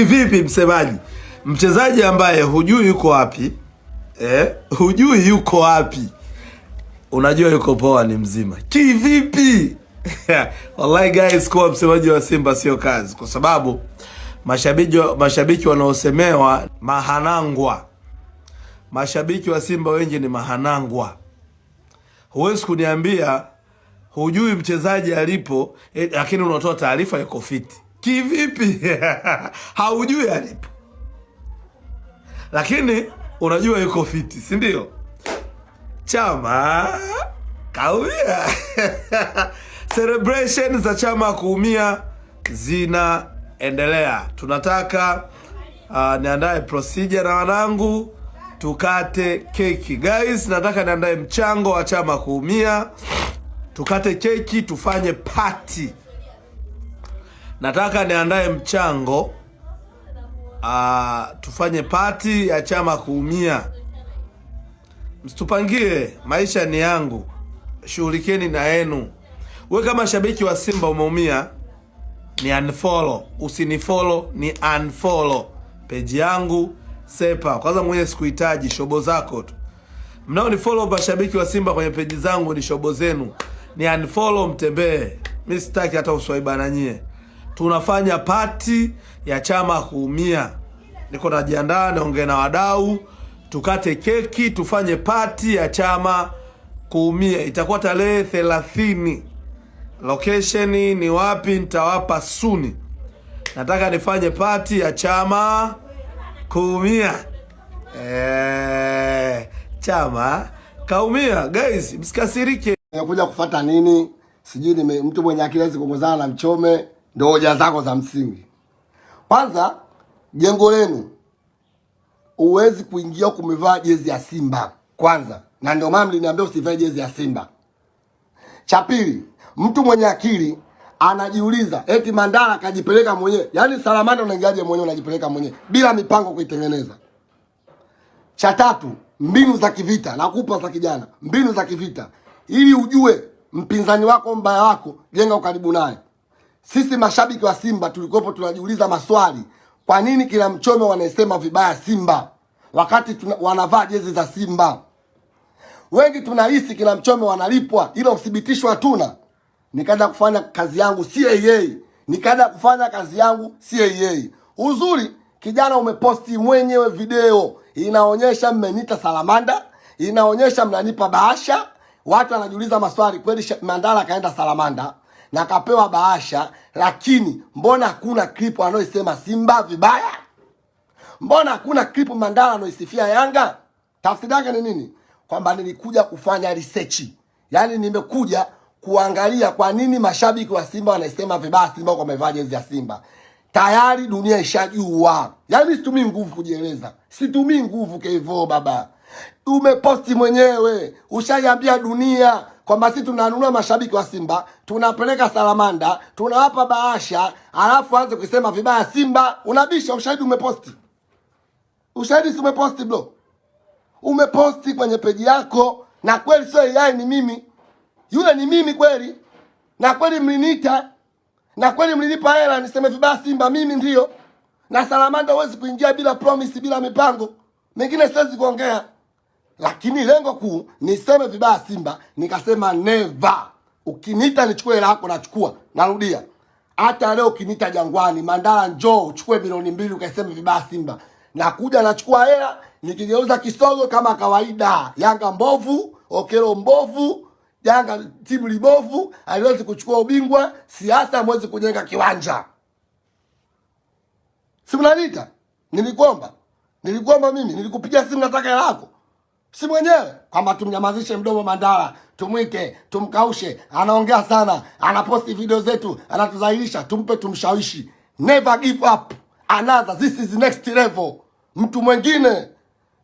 Kivipi msemaji? Mchezaji ambaye hujui yuko wapi, hujui yuko wapi, unajua yuko poa, ni mzima. Kivipi? Wallahi guys, kuwa msemaji wa Simba sio kazi, kwa sababu mashabiki wanaosemewa mahanangwa. Mashabiki wa Simba wengi ni mahanangwa. Huwezi kuniambia hujui mchezaji alipo, lakini unatoa taarifa yuko fiti. Kivipi? Haujui alipo, lakini unajua yuko fiti, si ndio? Chama kaumia. Celebration za Chama kuumia zinaendelea. Tunataka niandae procedure na wanangu tukate keki guys. Nataka niandae mchango wa Chama kuumia, tukate keki tufanye party. Nataka niandae mchango tufanye party ya Chama kuumia. Msitupangie, maisha ni yangu, shughulikeni na yenu. We kama shabiki wa Simba umeumia, ni unfollow, usinifollow, ni unfollow page yangu sepa. Kwanza mwenye sikuhitaji, shobo zako tu. Mnao ni follow mashabiki wa Simba kwenye peji zangu ni shobo zenu, ni unfollow, mtembee. Mi sitaki hata uswaiba na nyie. Tunafanya party ya Chama kuumia, niko najiandaa, niongee na wadau, tukate keki, tufanye party ya Chama kuumia. Itakuwa tarehe 30. Location ni wapi nitawapa soon. Nataka nifanye party ya Chama kuumia. Chama kaumia guys, msikasirike. Nimekuja kufata nini? Sijui nime mtu mwenye akili hawezi kuongozana na mchome. Ndio hoja zako za msingi. Kwanza, jengo lenu huwezi kuingia huku umevaa jezi ya Simba kwanza, na ndio maana mliniambia usivae jezi ya Simba. Cha pili, mtu mwenye akili anajiuliza eti Mandala akajipeleka mwenyewe. Yaani Salamanda unaingiaje mwenyewe unajipeleka mwenyewe bila mipango kuitengeneza? Cha tatu, mbinu za kivita, nakupa za kijana, mbinu za kivita ili ujue mpinzani wako mbaya wako, jenga ukaribu naye. Sisi mashabiki wa Simba tulikuwepo tunajiuliza maswali, kwa nini kila mchome wanaisema vibaya Simba wakati wanavaa jezi za Simba? Wengi tunahisi kila mchome wanalipwa, ila uthibitisho hatuna. Nikaja kufanya kazi yangu CAA, nikaja kufanya kazi yangu CAA. Uzuri kijana, umeposti mwenyewe video inaonyesha mmeniita Salamanda, inaonyesha mnanipa bahasha. Watu wanajiuliza maswali, kweli Mandala kaenda Salamanda na kapewa bahasha, lakini mbona hakuna clip anayosema Simba vibaya? Mbona hakuna clip Mandala anaisifia Yanga? Tafsiri yake ni nini? Kwamba nilikuja kufanya research, yaani nimekuja kuangalia kwa nini mashabiki wa Simba wanaisema vibaya Simba kwa wamevaa jezi ya Simba. Tayari dunia ishajua. Yaani situmii nguvu kujieleza, situmii nguvu kevo baba. Umeposti mwenyewe, ushaiambia dunia kwamba sisi tunanunua mashabiki wa Simba, tunapeleka Salamanda, tunawapa bahasha, alafu anze kusema vibaya Simba. Unabisha, ushahidi umeposti. Ushahidi si umeposti bro? Umeposti kwenye peji yako, na kweli sio AI, ni mimi yule, ni mimi kweli, na kweli mliniita, na kweli mlinipa hela niseme vibaya Simba, mimi ndio. Na Salamanda huwezi kuingia bila promise, bila mipango mengine, siwezi kuongea, lakini lengo kuu niseme vibaya Simba, nikasema never. Ukiniita nichukue hela yako, nachukua. Narudia, hata leo ukiniita Jangwani, Mandala njoo uchukue milioni 2 ukaseme vibaya Simba, nakuja nachukua hela, nikigeuza kisogo kama kawaida. Yanga mbovu, Okelo mbovu, Yanga timu libovu, haliwezi kuchukua ubingwa. Siasa hamwezi kujenga kiwanja. Si mnaniita? Nilikuomba, nilikuomba mimi, nilikupigia simu, nataka hela yako, si mwenyewe kwamba tumnyamazishe mdomo Mandala, tumwite, tumkaushe, anaongea sana, anaposti video zetu, anatudhalilisha, tumpe, tumshawishi. Never give up, another, this is next level. Mtu mwingine,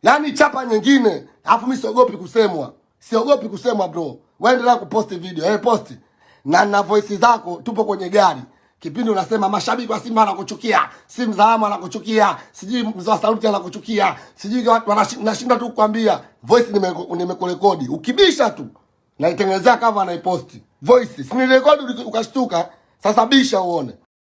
yani chapa nyingine. Alafu mi siogopi kusemwa, siogopi kusemwa bro. Wewe endelea kuposti video, posti na voice zako, tupo kwenye gari kipindi unasema mashabiki wa Simba anakuchukia, si Mzalamu anakuchukia, sijui mzee wa Sauti anakuchukia, sijui watu nashinda tu kukwambia voice nimekurekodi. Ukibisha tu naitengenezea cover naiposti voice, si nirekodi ukashtuka. Sasa bisha uone.